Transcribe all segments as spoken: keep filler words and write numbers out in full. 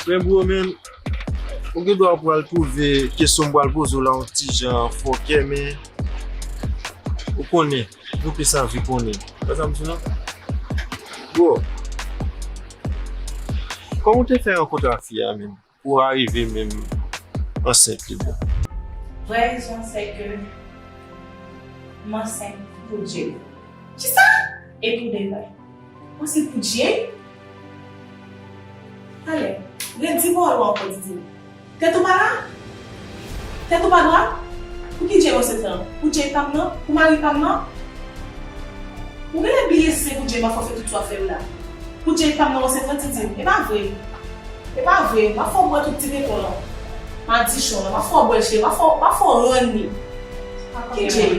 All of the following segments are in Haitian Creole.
Men bro, men, ou gen dwa pral twouve kesyon m pral poze w la yon ti jan fòkè, men ou konnen, nou plis anvi konnen. Wè sa m di w la? Bro, kòman w te fè rankontre ak fi a menm? Pou w arive menm ansent li bon. Vrè rezon se ke m ansent pou Jay. Kisa? E pou de vrè. M ansent pou Jay? Talè, redi bò ou ankò, Didi. Tèt ou pa la? Tèt ou pa dwat? Pou ki Jay w ansent lan? Pou Jay pa m nan? Pou mari pa m nan? Ou genlè bliye se pou Jay m ap fè w fè tout sa w ap fè yo la. Pou Jay pa m nan w ansent lan, Didi. E pa vre. E pa vre, m ap fè w bwè tout ti pepon lan. Madichon lan, m ap fè w bwè l, cheri, m ap fè w, m ap fè w ranni. Ki Jay?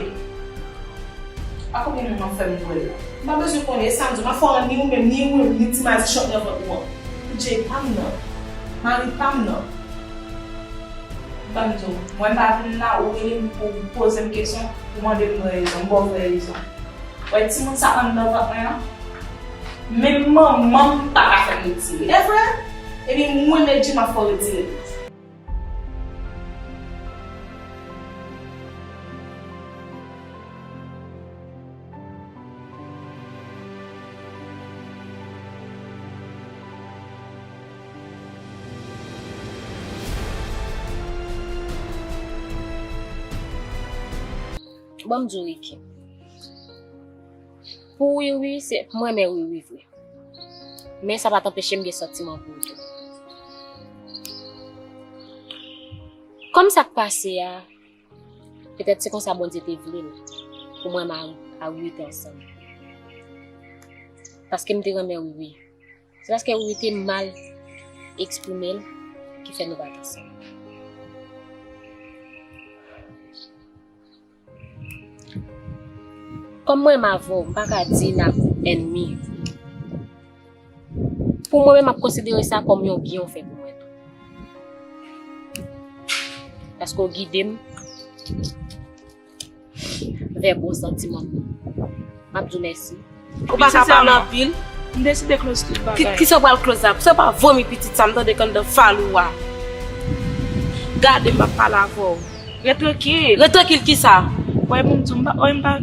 A konbyen moun w ap fè m bwè l la? M pa bezwen konnen, e sa m di w, m ap fè w ranni ou menm, ni ou menm, ni ti madichon k nan vant ou an. Pou Jay pa m nan. Mari pa m nan. Ban m di w, mwen m pa vin la, ou rele m pou poze m kesyon, pou mande m vrè rezon, m ba w vrè rezon. Wè timoun sa anndan vant mwen an, menm manman m pa ka fè m retire. E vre? Ebyen, mwen menm Jay m ap fè w retire l. Ban m di w, Ricky. Pou Wiwi, se, m renmen Wiwi vre. Men sa pa t anpeche m gen santiman pou ou tou. Kòm sa k pase a, petèt se konsa Bondye te vle l, pou mwen mari a Wiwi te ansanm. Paske m te renmen Wiwi. Se paske Wiwi te mal eksprime l ki fè nou pa t ansanm. Kòm mwen m avè w, m pa ka di n ap ènmi. Pou mwen menm, m ap konsidere sa kòm yon byen w fè pou mwen tou. Paske w gide m vè bon santiman m. M ap di w mèsi. Ou pa ka pale anpil. M deside close tout bagay. Ki, kisa w pral close la? Sa pa vomi pitit sa, m tande k anndan fal ou a. Gade, m ap pale avè w. Ret trankil. Ret trankil kisa? Wè, pou m di w, m pa, wè, m pa,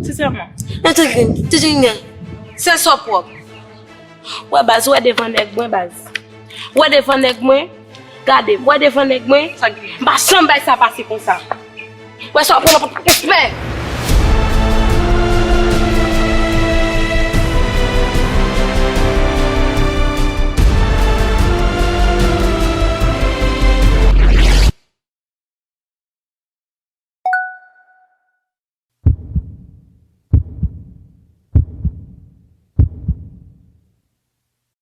sensèman. Ret trankil, toujou gen. Se sa w pwòp. Wè baz, wè devan nèg mwen baz. Wè devan nèg mwen, gade, wè devan nèg mwen. Sa gen? M pa janm bay sa pase konsa. Wè sa w pran nan respè.